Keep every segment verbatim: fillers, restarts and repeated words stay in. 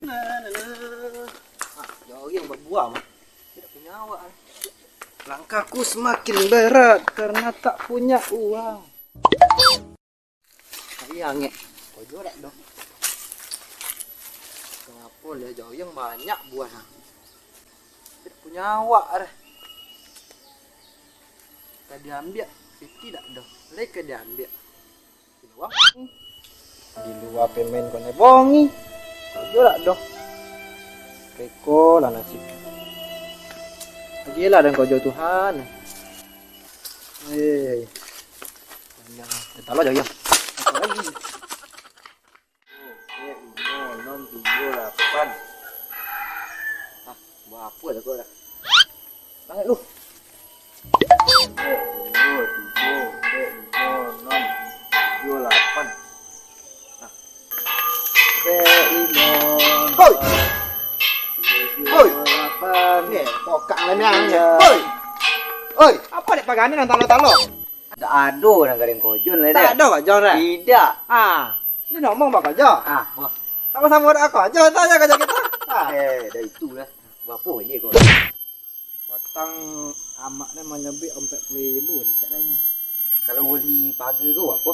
Nah, nah, nah. Ah, jauh yang berbuah mah. Tidak punya awak. Langkahku semakin berat karena tak punya uang. Tapi angek, kojo dak doh. Kenapa lah jauh yang banyak buah nah. Tidak punya awak dah. Ka diambiak, piti dak doh. Lai ka diambiak. Di luar pemen kone bongi. Kojo dak doh. Reko lah nasib. Agilah dan kojo Tuhan. Hei. Taruh aja ya. Apa lagi? Oke, lima, enam, tujuh, delapan. Ah, buah apa dah kau dah? Banyak lu. Dua, tujuh, empat, lima, enam, tujuh, delapan. Nah. Empat, lima. Hoi! Tujuh, Hoi! Delapan. Ni, pokak lah ni, Tiga. Hoi! Hoi! Apa dek pagani nang talo-talo? Dak ado nang gadang kojon lai, dak? Dak ado kojon, dak? Tidak. Ah, ni ngomong bakojo. Ah, wah. Sama-sama dak kojo, tanya kerja kita. Ah. Eh, dah itulah. Bapo ini kau? Potang amak ni manyabuik ampek puluah ribu dicak dah ni. Kalau boli paga ko apo?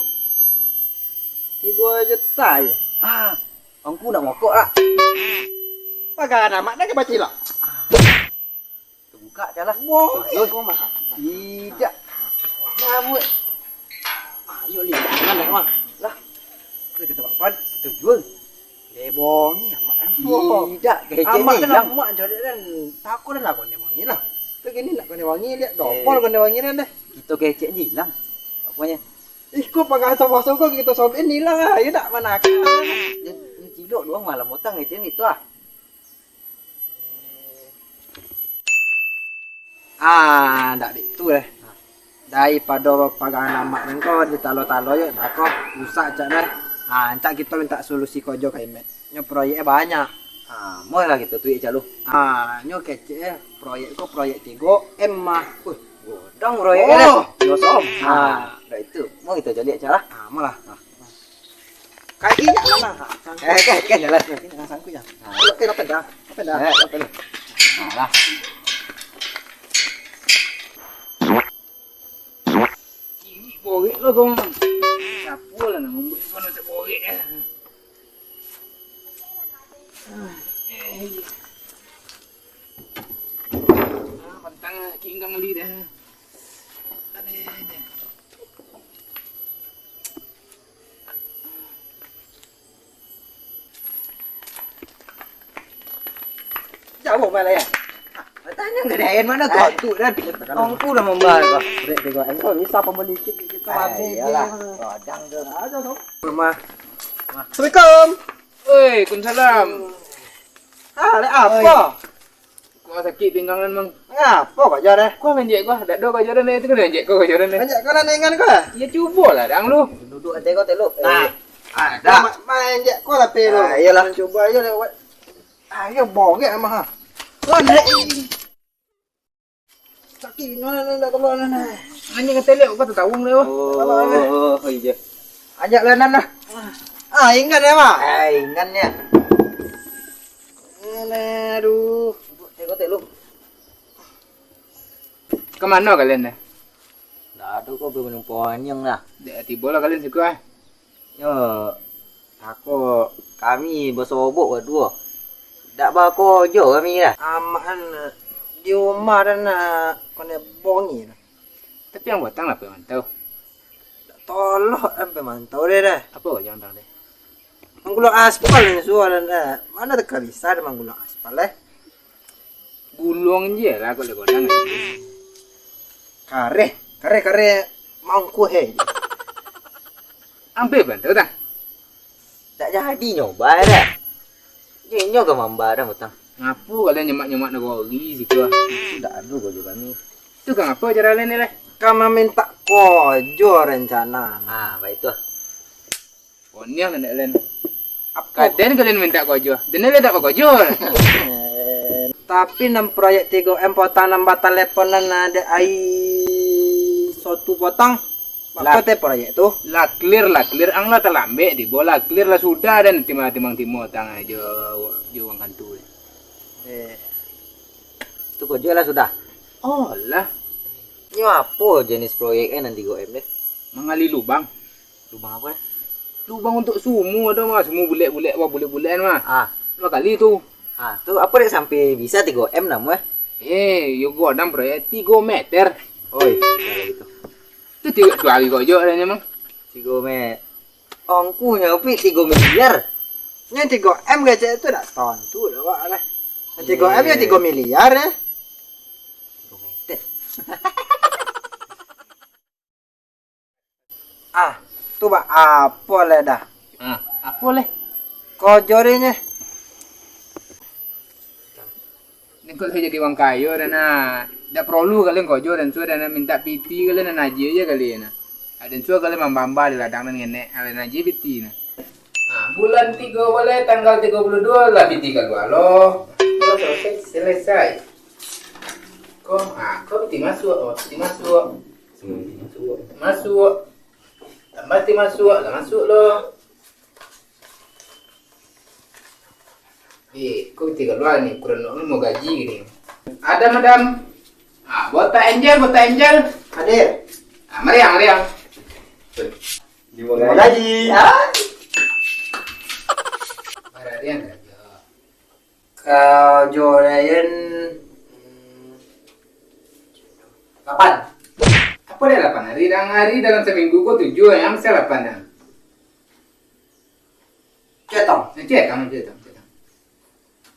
Tigo juta je. Ah, angku nak mokok tak? Paga amak dah ke pacilak. Ah. Terbuka je lah. Wah, tujuh. Eh, kau mahal. Tidak. Nah, buat. Ayo, Li, jangan nak mah. Lah. Tu kita papan. Tujuh. Dia bongi amak kan. Tidak, kecek amak ni kan hilang. Amak jolek kan. Takut lah kau ni bongi lah. Tu gini nak kau ni bongi, lihat dopol kau ni bongi kan dah. Kita kecek ni hilang. Apanya? Ih, kau pakai asam-asam kau kita sobekin hilang lah. Ya tak mana aku. Dia, dia cilok doang malam utang kecek ni tu ah. Ah, ndak dek tu deh. Daripado pagangan amak den ko ditalo-talo yo, bako rusak cak deh. Ah, ancak kito mintak solusi kojo ka Imet. Nyo proyek e banyak. Ah, moh lah kito tuik calo. Ah, nyo kecek e, proyek ko proyek tigo M mah. Wih, godang proyek e deh. Oh, yo, Som. Ah, dah itu. Moh kito caliak cak lah. Ah, moh lah. Ah. Kayak gini, mana? Eh, kayak, kayak jalan. Ini dengan sangku ya. Nah. Oke, oke dah. Oke dah. Eh, oke dah. Nah, lah. Ini borek lo, Gong. Siapa lah nak membuat kau nak borek eh? Ah, eh, iya. Ah, pantang lah, kinggang li dah. Aduh, aduh. Jauh malah ya. Tanya nggak ada air mana kau tu dan angku dah membayar kau. Dek tiga M kau bisa pembeli kit kita. Ah, mati iyalah. Dia. Rodang tu. Ada tu. Rumah. Assalamualaikum. Waalaikumsalam. Ah, ada apa? Oi. Kok sakik pinggang kan, Mang? Ngapo kau jar eh? Kau manjek kau, dak do kau jar eh, itu kan manjek kau, kau jar eh. Manjek kau lah dengan kau. Ya cubo lah dang lu. Duduk aja kau telok. Nah. Eh. Ada. Ma-, manjek kau lah pe lu. Ah, iyalah. Cubo aja lewat. Ayo borek mah. Kau naik. Sakik pinggang lah, nak keluar lah, nah. Anjing kata lihat kau tertawung dia. Oh, oh, iya. Ajak lah nan lah. Ah, ingat ya, Mak? Ah, ingat ya. Aduh, tengok tengok. Ke mana kalian dah? Dah ada kau pergi menempuh anjing lah. Dah tiba lah kalian suka ah. Yo, aku kami bersobok berdua. Dak bakojo kami lah. Amak an di rumah dan nak kena bongi lah. Tapi yang batang lah pemantau. Tolong eh pemantau deh dah. Apa yang batang deh? Manggulung aspal ni suah dan dah. Mana teka bisa ada manggulung aspal eh? Gulung je lah kok digodang. Kareh, kareh, kareh mangkuh eh. Ampe bantu tah. Tak jadi nyoba dah. Nyo ke mamba dah utang. Ngapo kalian nyemak-nyemak nagori siko? Sudah ado kojo kami. Tu ka ngapo cara lain ni lah? Ka maminta kojo rencana. Ah, baik tu. Konyang ndak len. Apo? Kaden kalian minta kojo. Dene le tak kojo. Tapi nan proyek tigo M potang nan bataleponan ade ai sotu potang. Apo teh proyek tu? Lah clear, lah clear. Ang lah talambek tibo, lah clear, lah sudah den timang-timang timo tang jo, jo urang kantu. Eh. Tu ko jo lah sudah. Oh lah. Nyo apo jenis proyek eh nan tigo M deh? Manggali lubang. Lubang apo eh? Lubang untuk sumua ado mah, sumua bulek-bulek, wah, bulek-bulek mah. Ah. Dua kali tu. Ah, tu apo dek sampai bisa tigo M namu eh? Eh, yo godang proyek tigo meter. Oi, kalau gitu. Tu tigo, dua hari kojok dah memang. Tigo me-, ongkunyo pi tigo miliar. Nyo tigo M kecek tu dak tantu dah awak lah. Tigo M yo tigo miliar eh. Tigo meter. Ah, tu bak apo leh dah? Ah, apo leh? Kojo deh nyeh. Ni kok lah jadi urang kayo dah nah. Dak porlu kalian kojo dan sudah nah minta piti kalian nah aji aja kalian nah. Ada sudah kalian mambamba di ladang dan ngenek kalian aji piti nah. Ah, bulan tigo boleh tanggal tigo puluh dua lah piti kalua lo. Selesai, selesai. Kok, ah, kok piti masuk, oh, piti masuk. Masuak. Tambah ti masuak, lah masuak lo. Eh, kok ti kalua ni, kurang nak mau gaji gini. Ada, madam. Ah, botak Angel, botak Angel. Hadir. Ah, mariang, mariang. Di bawah gaji. Ah. Mariang, mariang. Kajo lain, hmm, lapan. Apo dek lapan hari? Dang hari dalam saminggu ko tujuah, yang masa lapan dah. Cetong. Cetong, cetong, cetong.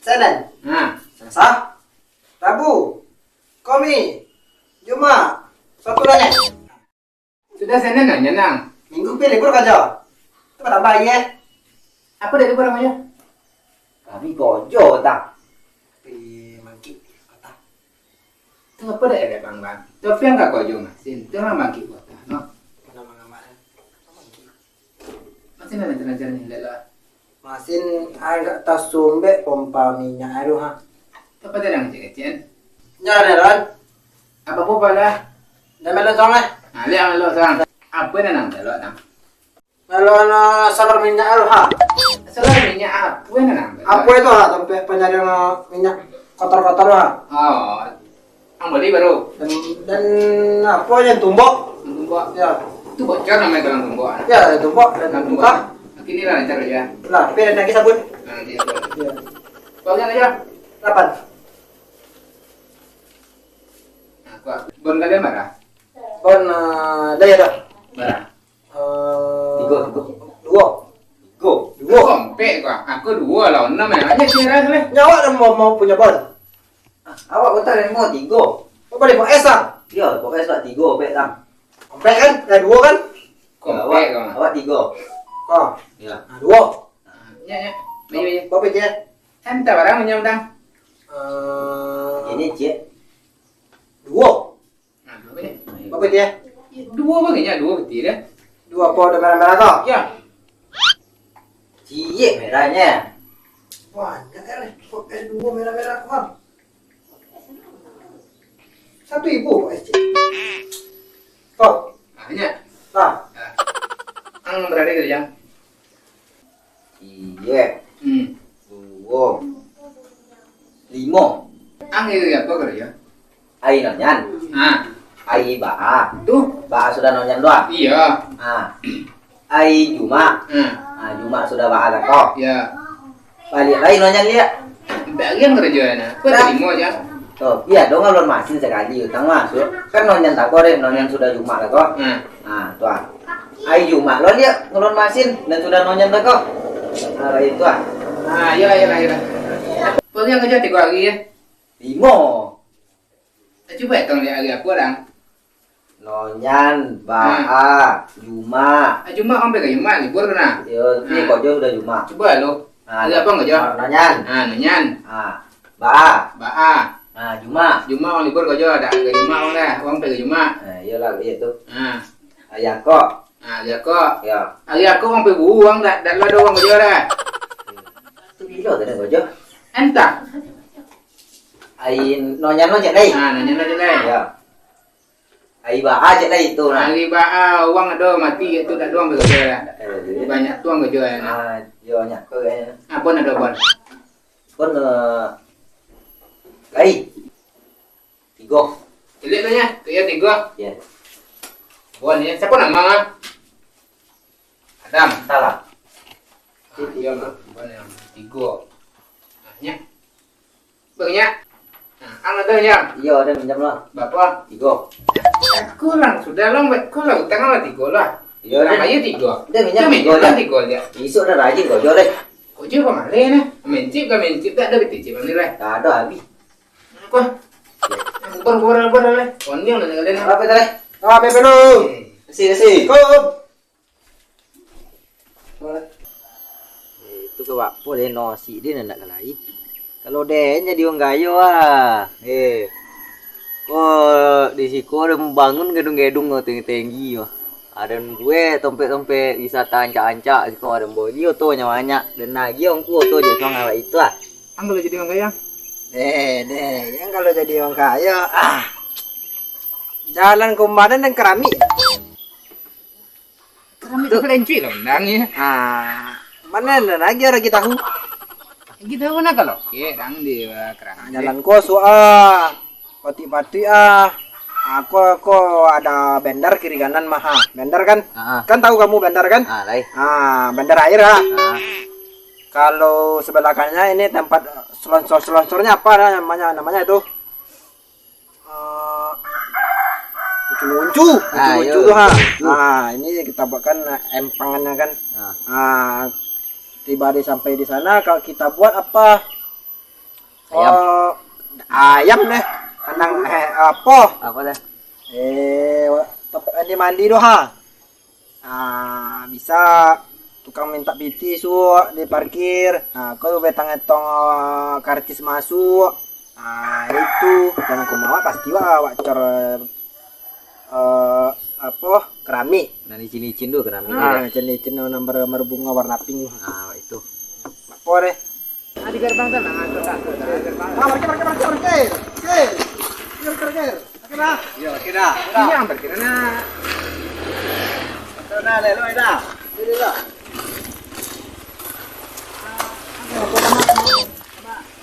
Senin. Nah. Selasa. Rabu. Kami. Jumat. Sabtu lah ni. Sudah Senin nyo, Nang. Minggu pi libur karajo. Tu batambah aia. Apo dek libur namonyo? Kami karajo, Tang. Pi mangkik kota. Tu apo dek, dek Bang, Bang? Tapi ang ka karajo masin, tu lah mangkik kota, no. Mana mangamak, eh? Masin lah lancar-lancar ni, lek lah. Masin agak tasumbek pompa minyak tu, ha. Apa tadi yang kecil-kecil? Nyo lah, Ron. Apa-apa lah. Dah melon sorang, eh? Nah, lihat melon sorang. Apa yang nak melon, Nang? Melon, eh, salur minyak tu, ha. Salur minyak apa yang nak melon? Apa itu, ha? Sampai pencarian, eh, minyak kotor-kotor tu, ha. Oh, Ang bali baru. Dan, dan apo nan tumbok? Tumbok. Ya. Tu bocor namanya tulang tumbok. Ya, tumbok dan tumbok. Kini lah lancar aja. Lah, tapi ada lagi sabun. Nah, dia tu. Ya. Bagian aja. Lapan. Nah, kuat. Bon kalian mana? Bon, eh, dah ya dah. Mana? Eh, tigo, tigo. Duo. Tigo. Duo. Kompek kau. Aku duo lah, enam ya. Hanya kira tu lah. Nyawa dah mau, mau punya bon. Ah, awak kota limo tigo. Kau balik Pok S ah? Iya, Pok S lah tigo, bek tang. Kompek kan? Ada duo kan? Kompek awak, kau. Awak tigo. Oh. Iya. Nah, duo. Ya, ya. Baik, baik. Bapak je. Entah barang punya utang. Eh, ini cek. Duo. Nah, apa ni? Apa dia? Duo bagainya, duo peti dah. Duo apa udah merah-merah kau? Ya. Ciek merahnya. Banyak ya, kok es duo merah-merah kau? Satu ibu kok es ciek. Kau? Banyak. Nah. Ang berani kerja? Iyeh. Hmm. Duo. Limo. Ang iri apa kerja? Ai nonyan. Ah. Ai baa. Tu? Baa sudah nonyan doh. Iya. Ah. Ai Jumak. Ah. Ah, Jumak sudah baa gako. Iya. Baliak lai nonyan liak. Bagian kerja na. Kau terima aja. Oh, iya dong, alun masin sakali utang masuk. Kan nonyan tako deh, nonyan sudah Jumak gako. Ah. Ah, tu ah. Ai Jumak lo liak ngulun masin, nan sudah nonyan tako. Ah, itu ah. Ah, iyalah, iyalah, iyalah. Kau yang kerja tiga hari ya? Limo. Eh, cuba hitung liak hari apa, Dang? Nonyan, baa, Jumak. Ah, Jumak sampai ke Jumak, libur kena. Yo, tapi kau jo sudah Jumak. Cuba lo. Ah, hari apa kau jo? Nonyan. Ah, nonyan. Ah, baa. Baa. Ah, Jumak. Jumak orang libur kau jo, ada hari Jumak orang dah. Orang sampai ke Jumak. Ah, iyalah, iya tu. Ah. Hari ako. Ah, hari ako. Ya. Hari ako urang pai buruang, dak, dak ado urang bajalan dah. Tu bilo tadi baja? Entah. Ai nonyan nonyan dai. Ah, nonyan nonyan dai. Ya. Alibaba je lah itu nah. Alibaba, uang ado mati itu tak doang bekerja lah. Eh, jadi. Banyak tuang kerja ya. Ah, yo nyak ko kayaknya. Ah, bon ado bon. Bon, eh, lai. Tigo. Ciliak tu nya, tu ya tigo. Ya. Bon ya, siapa nama ah? Adam. Salah. Ah, iya mah, bon yang tigo. Nah, nya. Bang, nya. Nah, ang ada nya. Iya, ada minjam lah. Berapa? Tigo. Kurang sudah lah, kau lah utang lah tigo lah. Iya, kurang dah. Ayo tigo. Dah minjam tigo lah. Tigo aja. Besok dah rajin kau jual deh. Kau jual apa malah ni? Main chip kan main chip, tak ada B T C bang ni lah. Tak ada habis. Apa? Bubar, bubar, bubar lah. Kau ni yang nak dengar. Apa tadi? Ah, P P lu. Kasih, kasih. Kau. Eh, itu ka bak apo den, nasib den ndak ka lai. Kalau den jadi urang kayo ah. Eh. Ko di siko den bangun gedung-gedung ko tinggi-tinggi ko. Aden buek tompek-tompek wisata ancak-ancak siko, aden boli oto nyo banyak. Den agiah ongko oto je suang awak itu ah. Ang kalau jadi urang kayo. Eh, deh, yang kalau jadi urang kayo ah. Jalan Komandan dan Keramik. Keramik tu kelencuik lah undang ya. Ah, mana ada lagi orang kita tahu? Kita tahu nak kalau oke dang di eh, Keramik. Jalan kosong ah. Patik-patik ah. Aku aku ada bendar kiri kanan mah. Ah. Bendar kan? Ah, ah. Kan tahu kamu bendar kan? Ah, lai. Ah, bendar air ah. Ah. Kalau sebelah kanannya ini tempat selonsor-selonsornya apa namanya namanya itu? Ah, uncu-uncu, ah, uncu-uncu iya, tu ha. Uncu-uncu. Ah, ini kita buatkan eh, empangannya kan. Ah. Ah, tiba di sampai di sana kalau kita buat apa? Ayam. Oh, ayam deh. Kandang eh apa? Apa dah? Eh, tempat mandi-mandi tu ha. Ah, bisa tukang mintak pitih suok di parkir. Ah, kau betang etong ah, karcis masuk. Ah, itu jangan kau mawa pasti wak wak cor eh, apa keramik. Nah, licin-licin tu keramik. Ah, licin-licin nang ber- berbunga warna pink. Ah, itu. Apa deh? Ah, di gerbang sana, ah, sudah, sudah, gerbang. Ah, parkir, parkir, parkir, parkir. Oke. Parkir, parkir, parkir. Oke dah. Iya, oke dah. Ini yang parkir, nah. Betul dah, lelo dah. Ini dah.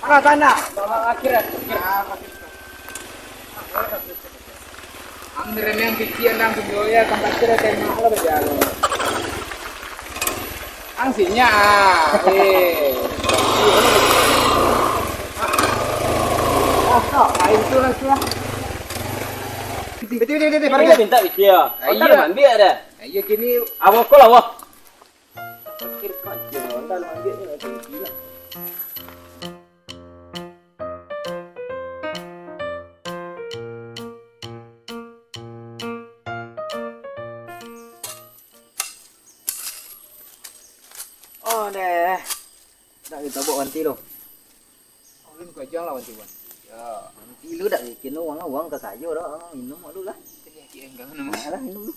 Mana sana? Bawa akhir, akhir. Ang ngeremehan kiki andang sendiri ya, tempat kira tembak lah berjalan. Ang sinya ah, eh. Ah, kau, ah, itu lah, itu lah. Beti, beti, beti, beti, Mari parkir. Minta beti ya. Ah, iya. Ambil ada. Ah, iya, kini. Awak kau lah, wah. Parkir, parkir. Honda lah, ambil ni, ambil ni lah. Oh, deh. Dak ditabok wanti tu. Ulun kajang lah wanti, Wan. Ya. Wanti lu dak bikin lu uang, uang ka kayo dak, minum lu lah. Kajang, kajang, minum. Alah, minum lu.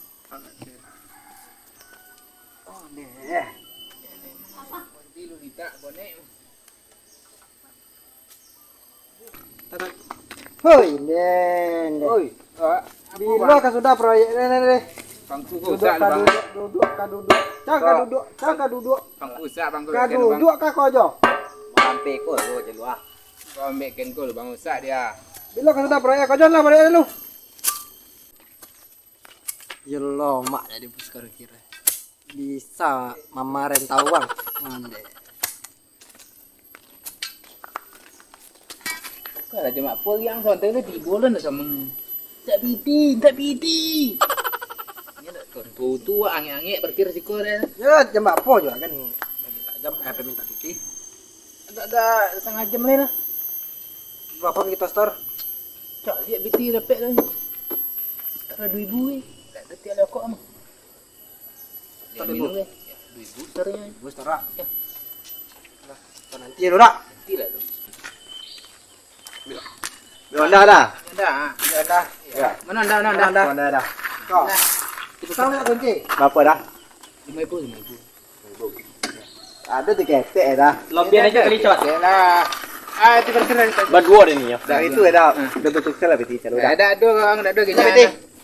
Oh, deh. Wanti lu minta konek. Hoi, den, den. Oi, ah, bilo ka sudah proyek ni, ni, ni. Pangku duduk rusak, ka Bang. Duduk, duduk ka duduk. Cak ka duduk, cak ka duduk. Pangku rusak, pangku. Ka duduk ka kojo. Sampai ko lo je lu ah. Kau ambil ken ko lu, Bang, rusak dia. Bilo ka sudah proyek kojo lah balik lu. Yo lo mak jadi bus kira-kira. Bisa mamaren tawang. Mande. Bukan lah jam apo yang santai tu tibo lah nak sama. Tak piti, tak piti. Ini nak kontu tu angek-angek parkir siko deh. Ya, jam apo juga kan. Minta jam eh minta piti. Agak-agak setengah jam lah. Berapa kita store? Cak lihat piti dapat lah. Ada dua ribu eh. Tak ada tiada kok mah. Dia minum eh. Dua ribu sekarang. Dua setara. Ya. Lah, kita nanti ya, Dora. Nanti lah tu. Bila anda dah? Dah, dah. Ya. Mana anda, mana anda? Anda dah. Kau. Kita tahu tak kunci? Berapa dah? Lima ribu, lima ribu. Ada tu ketek dah. Lebih aja kali cot. Lah. Ah, itu berarti lah. Berdua dia ni ya. Dah itu dah. Dah betul lah berarti kalau dah. Dah ada dua orang, dah ada gini.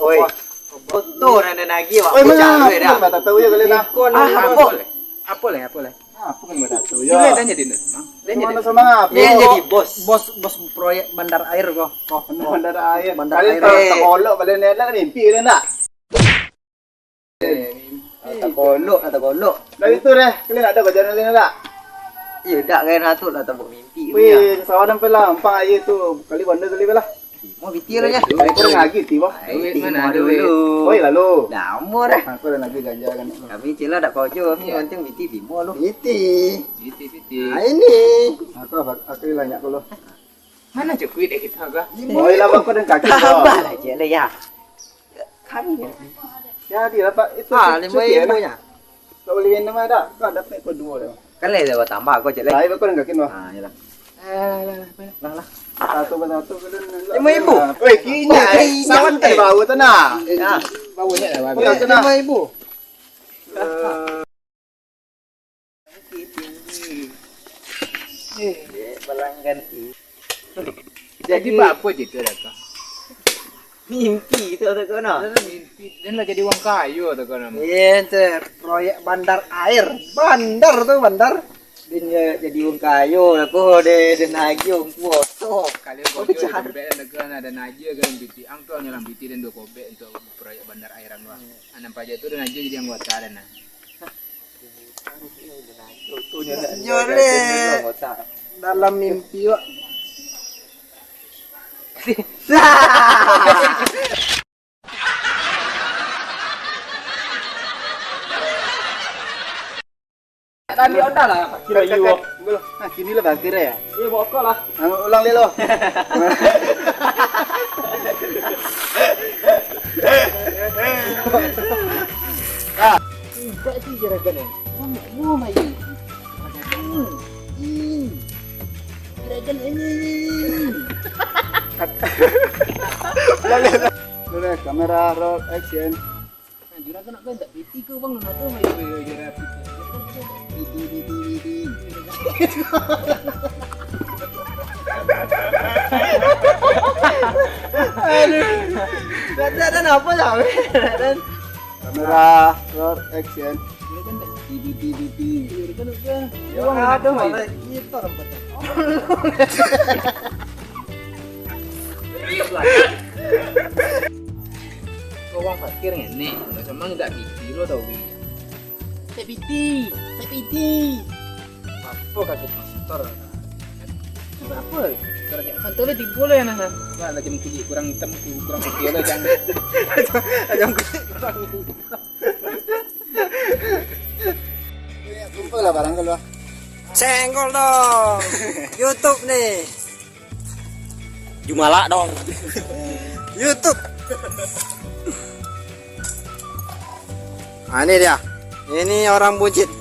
Oi. Foto nan den agiah, Wak. Oi, mana? Aku pun tak tahu ya, kalian, ah. Ikon Ah, apa? Apo leh? Apo leh? Apo leh? Ah, aku pun tak tahu ya. Dia dah jadi nak, Mang. Dia jadi. Mana sama apa? Dia jadi bos. Bos, bos proyek bandar air ko. Oh, bandar air. Bandar air. Kalian tak, tak kolok, kalian ni ada mimpi kalian tak? Eh, mimpi. Tak kolok, tak kolok. Dah itu deh, kalian ada bajalan kalian tak? Iya, dak kalian atur lah, tak buat mimpi punya. Wih, sawah dan pelah, ampang aja tu. Kali bandar kali pelah. Mau bitir aja. Duit, duit. Kurang lagi, tiba. Duit mana ada, duit? Oi, lalu. Lama dah. Aku dah lagi ganja kan. Kami cila dak kojo, kami penting biti limo lu. Biti. Biti, biti. Nah, ini. Aku, aku banyak dulu. Mana cukup dek kita, Kak? Oi, lah, aku dan kaki. Sabar aja lah, ya. Kami ya. Jadi lah, Pak. Itu Ah, cuti, lima ribu enak. Nya. Tak boleh minum ada. Kau dapat kau dua dah. Kan lah, tambah kau cek lagi. Lain kau dan kaki, Pak. Ah, iyalah. Eh, lah, lah, lah, lah. Satu persatu kau dan. Lima ribu? Weh, kinyai. Weh, kinyai. Sawan tak bau tu nah. Ya. Bau ni lah, bau. Bukan tu nah. Lima ribu. Eh. Eh, pelanggan i. Jadi, jadi apa cerita dah kau? Mimpi tu, tak kau nah. Mimpi. Dan lah jadi orang kaya, tak kau nah. Iya, tu proyek bandar air. Bandar tu, bandar. Dia jadi orang kaya lah, kau dia, dia nagih orang kuasa. Kalian kau kau jahat. Dompet dan dagang ada naja kan, piti ang tu hanya lam piti dan dua kobek untuk proyek bandar air ang tu. Anam paja tu dan aja jadi anggota dan nah. Yo, le. Dalam mimpi, wak. Tadi onda lah, kira iyo. Nah, kini lah berakhir ya. Iya, bokok lah. Nah, ulang deh lo. Ah. Enggak sih, juragan, eh. Mau, mau, mai. Hmm. Hmm. Juragan, ini. Boleh, kamera roll action. Nah, juragan nak minta piti ke, Bang? Nak tahu, mai, mai, mai, juragan piti. Piti, piti, piti. Aduh. Dan, dan, dan apa lah, Dan? Kamera, roll, action. Dia kan tak tibi-tibi-tibi. Dia kan udah. Ya, aduh, malah gitar empat. Kau orang fakir ngenek, nggak sama nggak piti lo tau, Wi. Cek piti, cek piti. Apa kaki pastor? Apa? Kontol tibo lah ya nah. Wah, lah jam kulit kurang hitam, ku-, kurang putih lah, jang. Jam kulit kurang hitam. Kumpul lah barang keluar. Senggol dong. YouTube nih. Jumalak dong. YouTube. Ah, ini dia. Ini orang buncit.